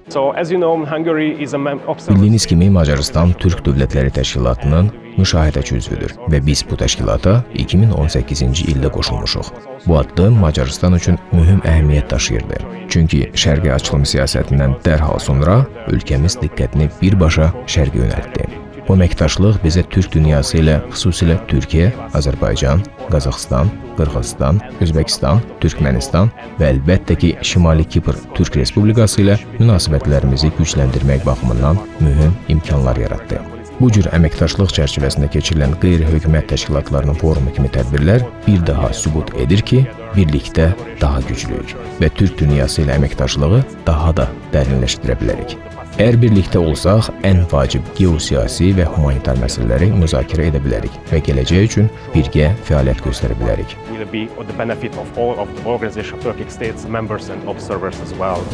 So, as you know, Hungary is a observer. Bildiyiniz kimi, Macarıstan Türk Dövlətləri Təşkilatının müşahidəçi üzvüdür və biz bu təşkilata 2018-ci ildə qoşulmuşuq. Bu addım Macarıstan üçün mühüm əhəmiyyət daşıyırdı. Çünki Şərqi açılım siyasətindən dərhal sonra ölkəmiz diqqətini birbaşa Şərqə yönəltdi. Bu əməkdaşlıq bizə Türk dünyası ilə, xüsusilə Türkiyə, Azərbaycan, Qazaxıstan, Qırğızistan, Özbəkistan, Türkmənistan və əlbəttə ki, Şimali Kipr Türk Respublikası ilə münasibətlərimizi gücləndirmək baxımından mühüm imkanlar yaratdı. Bu cür əməkdaşlıq çərçivəsində keçirilən qeyri-hökumət təşkilatlarının forumu kimi tədbirlər bir daha sübut edir ki, birlikdə daha güclüyük və Türk dünyası ilə əməkdaşlığı daha da dərinləşdirə bilərik. Əgər birlikdə olsaq, ən vacib geosiyasi və humanitar məsələləri müzakirə edə bilərik və gələcək üçün birgə fəaliyyət göstərə bilərik. Will be the benefit of all of the Organization of Turkic States members and observers as well.